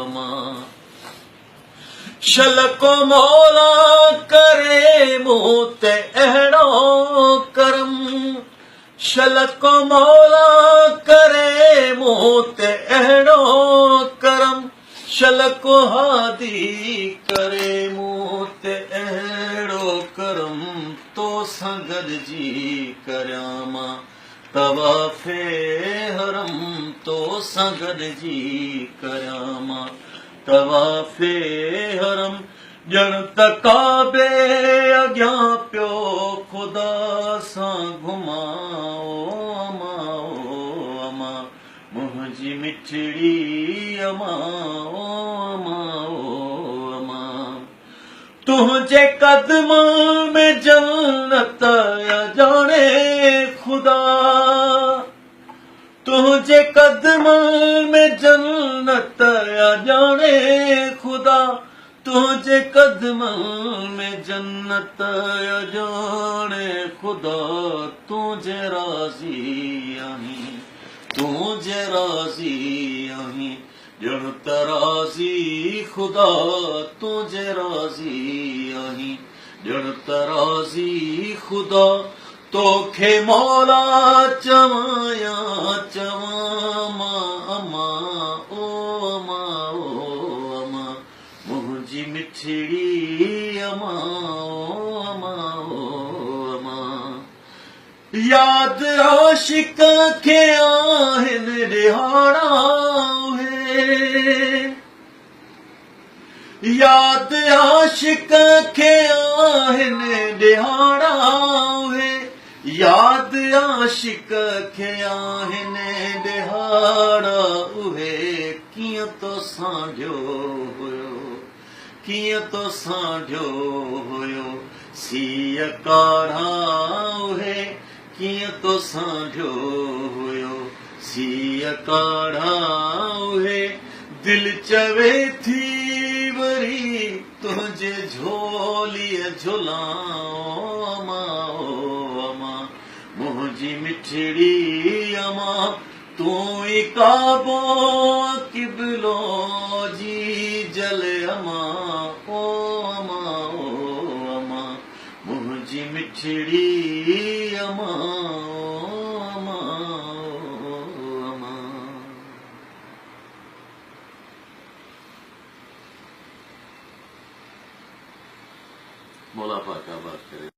امان. شل ڪو مولا ڪري مون تي اهڙو ڪرم، شل ڪو مولا ڪري مون تي اهڙو ڪرم، شل ڪو هادي ڪري مون تي اهڙو ڪرم، تو سان گڏجي ڪريان مان طواف حرم، تو سان گڏجي ڪريان مان طواف حرم، ڄڻ ته ڪعبي اڳيان پيو خدا سان گهمان، او امان او امان منهنجي مٺڙي امان، او امان او امان. تنهنجي قدمن ۾ جنت اڄاڻي خدا، تنهنجي قدمن ۾ جنت اڄاڻي خدا، تنهنجي قدمن ۾ جنت اڄاڻي خدا، تون جي راضي آهين، تون جي راضي آهين، ڄڻ ته راضي خدا، تون جي راضي آهين، ڄڻ ته راضي خدا، توکي مولا چوان يا چوان مان امان، او امان او امان منهنجي مٺڙي امان، او امان او امان. ياد عاشق کي آهن ڏهاڙا اهي، ياد عاشق کي آهن ڏهاڙا اهي، ياد عاشق کي آهن ڏهاڙا اهي، ڪيئن تو سانڍيو هيو، ڪيئن تو سانڍيو هيو، سيء ڪاڙها اهي، ڪيئن تو سانڍيو هيو، سيء ڪاڙها اهي، دل چوي ٿي وري تنهنجي جهوليء جهلان، او امان او امان منهنجي مٺڙي امان، تون ئي ڪعبو قبلو جي جل امان، او امان او امان منهنجي مٺڙي